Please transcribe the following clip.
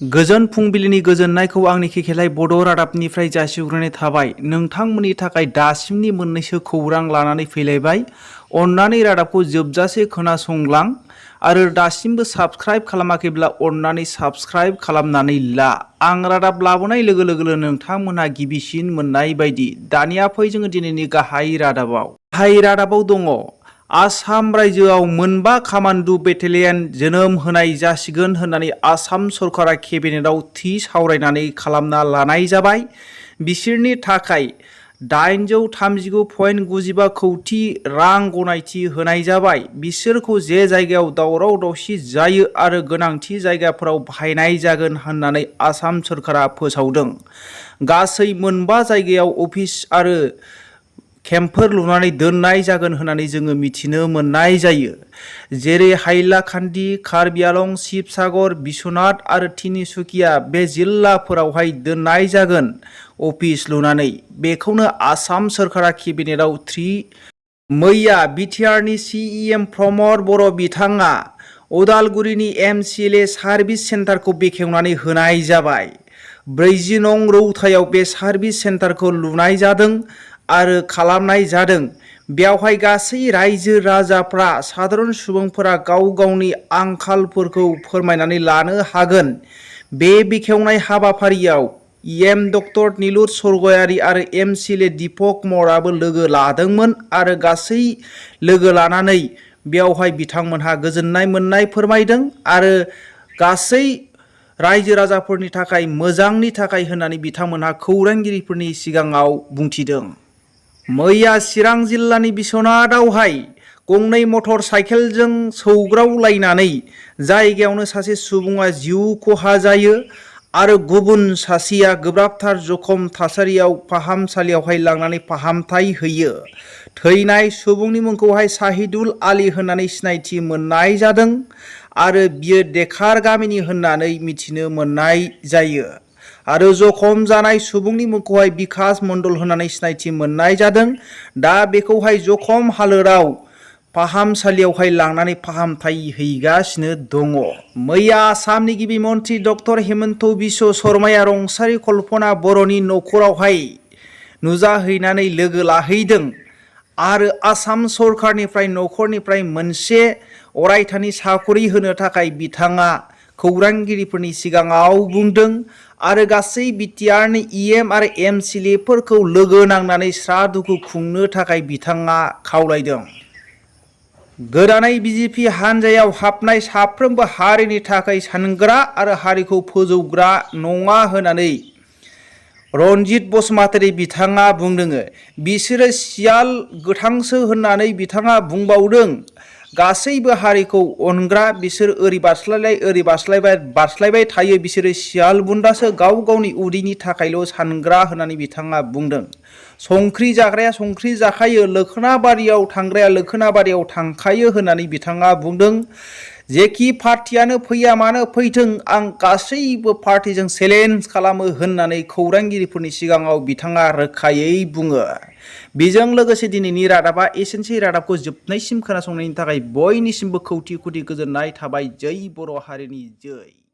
गोजोन फुंबिलिनि गोजोननायखौ आंनि खेखेलाय बड' रादाबनिफ्राय जासिहरनाय थाबाय। नोंथांमोननि थाखाय दासिमनि मोननैसो खौरां लानानै फैलायबाय। अन्नानै रादाबखौ जोबजासे खोनासंलां आरो दासिमबो साबस्क्राइब खालामाखैब्ला अन्नानै साबस्क्राइब खालामनानै ला। आं रादाब लाबोनाय लोगो लोगोनो नोंथांमोनहा गिबिसिन मोननाय बायदि। दानिया फै जोङो दिनैनि गाहाय रादाबाव दङ। आसाम रायजोआव मोनबा कामान्डु बेटेलियन जोनोम होनाय जासिगोन होननानै आसाम सरकारा केबिनेटआव थि सावरायनानै खालामना लानाय जाबाय। बिसोरनि थाखाय 839.95 कौटि रां गनायथि होनाय जाबाय। बिसोरखौ जे जायगायाव दावराव दावसि जायो आरो गोनांथि जायगाफोराव बाहायनाय जागोन होननानै आसाम सरकारा फोसावदों। गासै मोनबा जायगायाव अफिस आरो केम्पफोर लुनानै दोननाय जागोन होननानै जोङो मिथिनो मोननाय जायो। जेरै हाइलाकान्दि, कार्बि आलं, शिबसागर, बिश्वनाथ आरो तिनिसुकिया बे जिल्लाफोरावहाय दोननाय जागोन अफिस लुनानै। बेखौनो आसाम सरकारा केबिनेटआव मैया बिटिआरनि सिएम प्रमद बर' बिथाङा उदालगुरिनि एमसिएलए सार्भिस सेन्टारखौ बेखेवनानै होनाय जाबाय। 40 नं रौतायाव बे सार्भिस सेन्टारखौ लुनाय जादों आरो खालामनाय जादों। बेवहाय गासै रायजो राजाफ्रा साधारन सुबुंफोरा गाव गावनि आंखालफोरखौ फोरमायनानै लानो हागोन। बे बेखेवनाय हाबाफारियाव इएम डक्टर निलुर स्वर्गयारी आरो एमसिएलए दीपक मराबो लोगो लादोंमोन आरो गासै लोगो लानानै बेवहाय बिथांमोनहा गोजोननाय मोननाय फोरमायदों आरो गासै रायजो राजाफोरनि थाखाय मोजांनि थाखाय होननानै बिथांमोनहा खौरांगिरिफोरनि सिगाङाव बुंथिदों। मैया चिरां जिल्लानि बिश्वनाथआवहाय गंनै मटर साइकेलजों सौग्रावलायनानै जायगायावनो सासे सुबुङा जिउ खहा जायो आरो गुबुन सासेया गोब्राबथार जखम थासारियाव फाहामसालियावहाय लांनानै फाहामथाय होयो। थैनाय सुबुंनि मुंखौहाय साहिदुल आली होननानै सिनायथि मोननाय जादों आरो बियो देखार गामिनि होननानै मिथिनो मोननाय जायो आरो जखम जानाय सुबुंनि मुंखौहाय बिकास मण्डल होननानै सिनायथि मोननाय जादों। दा बेखौहाय जखम हालोदाव फाहामसालियावहाय लांनानै फाहामथाय हैगासिनो दङ। मैया आसामनि गिबि मन्त्रि डक्टर हेमन्त बिश्व शर्माया रुंसारि कल्पना बर'नि नखरावहाय नुजाहैनानै लोगो लाहैदों आरो आसाम सरकारनिफ्राय नखरनिफ्राय मोनसे अरायथानि साखरि होनो थाखाय बिथाङा खौरांगिरिफोरनि सिगाङाव बुंदों आरो गासै बिटिआरनि इएम आरो एमसिएलएफोरखौ लोगो नांनानै सारादुखौ खुंनो थाखाय बिथाङा खावलायदों। गोदानै बिजेपि हान्जायाव हाबनाय साफ्रोमबो हारिनि थाखाय सानग्रा आरो हारिखौ फोजौग्रा नङा होननानै रनजित बसुमतारी बिथाङा बुंदों। बिसोरो सियाल गोथांसो होननानै बिथाङा बुंबावदों। गासैबो हारिखौ अनग्रा, बिसोर ओरै बारस्लायबाय थायो, बिसोरो सियाल बुन्दासो, गाव गावनि उदैनि थाखायल' सानग्रा होननानै बिथाङा बुंदों। संख्रि जाग्राया संख्रि जाखायो, लwkwna बारियाव थांग्राया लwkwna बारियाव थांखायो होननानै बिथाङा बुंदों। जेखि पार्टियानो फैया मानो फैथों, आं गासैबो पार्टिजों चेलेन्ज खालामो होननानै खौरांगिरिफोरनि सिगाङाव बिथाङा रोखायै बुङो। बेजों लोगोसे दिनैनि रादाबा एसेनोसै। रादाबखौ जोबनायसिम खोनासंनायनि थाखाय बयनिसिमबो खौटि खौटि गोजोननाय थाबाय। जै बर' हारिनि जै।